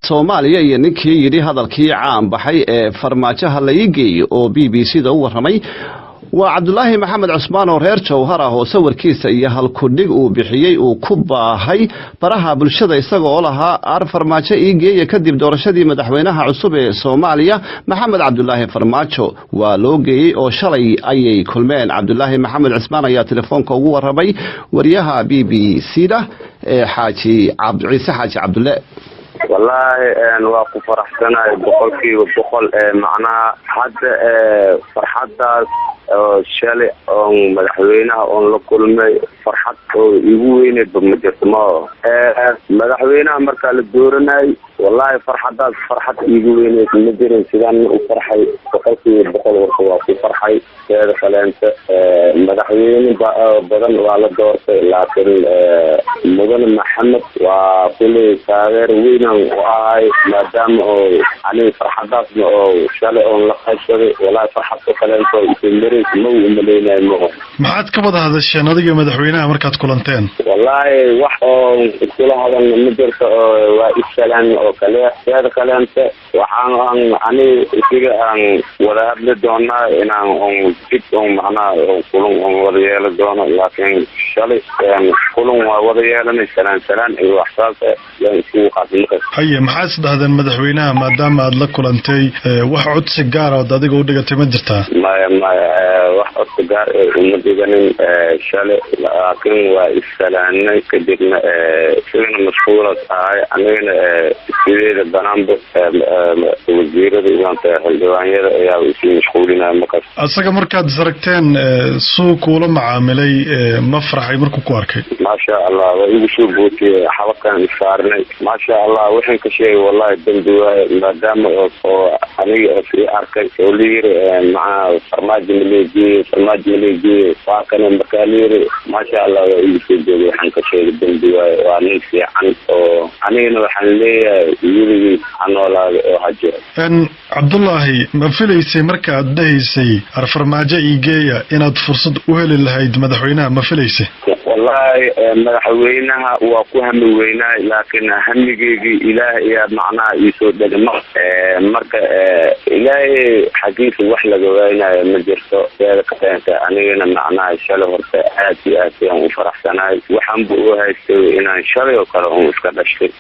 Soomaaliya iyo ninkii yidhi hadalkii caan baxay ee "Farmaajaha la ii geeyo" oo BBC da u warramay. Waa Cabdulaahi Maxamed Cusmaan oo reer Jowhar ah, oo sawirkiisa iyo halkudhig uu bixiyey uu ku baahay baraha bulshada, isagoo lahaa "Ar Farmaajo ii geeya". Kadib doorashadii madaxweynaha cusub ee Soomaaliya, Maxamed Cabdulaahi Farmaajo, waa loo geeyey oo shalay ayay kulmeen. Cabdulaahi Maxamed Cusmaan ayaa telefoonka ugu warramay wariyaha BBC da ee Xaaji Ciise Xaaji Cabdulle. Wallaahi waa ku faraxsanahay 100%. Macnaha hadda farxaddaas oo shalay oon madaxweynaha oon la kulmay, farxad oo igu weyneedba ma jirto. Ma madaxweynaha markaa la dooranayay, wallahi farxaddaas farxad iigu weyneed ma jirin sidaan u farxay. 100% horta waa ku farxay. Teeda kaleenta, madaxweyne badan waa la doortay, laakiin mudane Maxamed waa kuley taageer weynaan u ahay, maadaama oo aniga farxadaasna oo shalay oon la qaybsaday. Wallahi farxad oo kaleento isoo ma u umaleynayo ma. Maxaad ka wada hadasheen adiga madaxweynaha markaad kulanteen? Wallaahi wax oo iskula hadalna ma jirto, oo waa issalaan oo kale. Teeda kaleente, waxaan aan aniga isiga aan wada hadli doonaa inaan on dib on macnaha kulan on wada yeeli doono, laakiin shalay kulan waa wada yeelanay, salaan salaan iyo wax saas yaan iskugu qaatay markaas. Haye, maxaad isdhahdeen madaxweynaha maadaama aad la kulantay? Wax codsi gaara ood adiga u dhigatay ma jirtaa? Maya, maya, wax codsi gaar ee uma dhiganin shalay, laakiin waa issalaanay. Kadibna isagana mashquulas ahay, anigana sideeda banaanba wasiirada imaanta xildhibaanyada ayaa usii mashquulinaya markaas. Asaga markaad isaragteen, suu kuula macaamilay? Ma farxay markuu ku arkay? Maasha Allah, waa igu soo bootiyey, xabadkaan issaarnay. Maasha Allah, waxaan ka sheegay wallahi dambi waaye, maadaama oo aniga oo sii arkay oo la yiri macnaha "Farmaajo maleejiye, Farmaajo maleejiye", waa kana markaa la yiri. Maasha Allah, waa igu soo joogay. Waxaan ka sheegay dambi waaye. Waa nin fiican oo anigana waxaan leeyahay weligiis ha noolaada oo ha jiro. Cabdullaahi, ma filaysay marka aad dhahaysay "Arfarmaajo igeeya" inaad fursad u heli lahayd madaxweynaha? Ma filaysay? Wallahi madaxweynaha waa ku hami weynaay, laakiin hamigeygii Ilaah ayaa macnaha iisoo dhegma. Marka Ilaahay xaggiisa wax laga waynayo ma jirto. Teeda kaleenta, anigana macnaha shalay horta aad iyo aad ayaan u faraxsanahay. Waxaanba u haystay inaan shalay oo kale un iska dhashtay.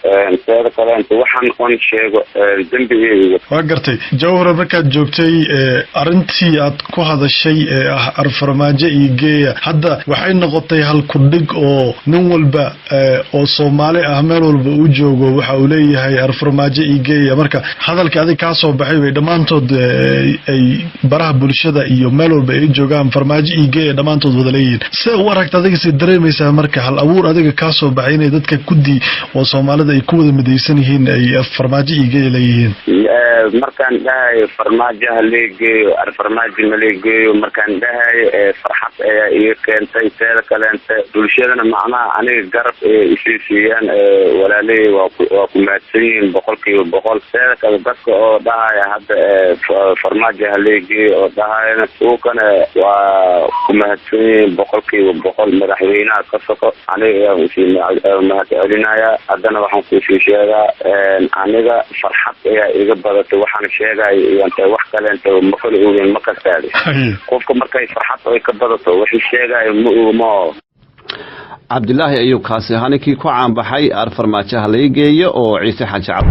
Teeda kaleenta, waxaan on sheego dembigeyga. Waa gartay. Jawhara markaad joogtay, arrintii aad ku hadashay ee ah "Arfarmaajo igeeya" hadda waxay noqotay hal kudhig oo nin walba oo Soomaali ah meel walba uu joogo waxa uu leeyahay "Arfarmaajo igeeya". Marka hadalka adig kaa soo baxay bay dhammaantood ay baraha bulshada iyo meel walba ay joogaan "Farmaajo igeeya" dhammaantood wada leeyihiin. See u aragta adiga? See dareemaysaa marka hal abuur adiga kaa soo baxay inay dadka kuddi oo Soomaalida ay ku wada midaysan yihiin, ay "Farmaajo igeeya" leeyihiin? Markaan dhahayo "Farmaajo ha leegeeyo, Arfarmaajo ma leegeeyo", markaan dhahayo, farxad ayaa iga keentay. Teeda kaleenta, bulshadana macnaha aniga garab ay isii siiyaan. Walaalahey waa ku mahadsan yihiin 100%. Teeda kale, dadka oo dhahaya hadda "Farmaajo ha leegeeyo" oo dhahayana kuwakana waa ku mahadsan yihiin 100%. Madaxweynaha ka soko aniga ayaan usii mahad celinayaa. Haddana waxaan kuusii sheegaa, aniga farxad ayaa iga badatay. Waxaan sheegaya iyonta wax kaleenta ma kala ogeyn, ma kastaadi. Qofka markay farxad ay ka badato, wixii sheegaya ma ogmo. Cabdilaahi ayuu kaasi ahaa, ninkii ku caanbaxay "Ar Farmaajaha laga geeyo", oo Ciise Xaaji Cabd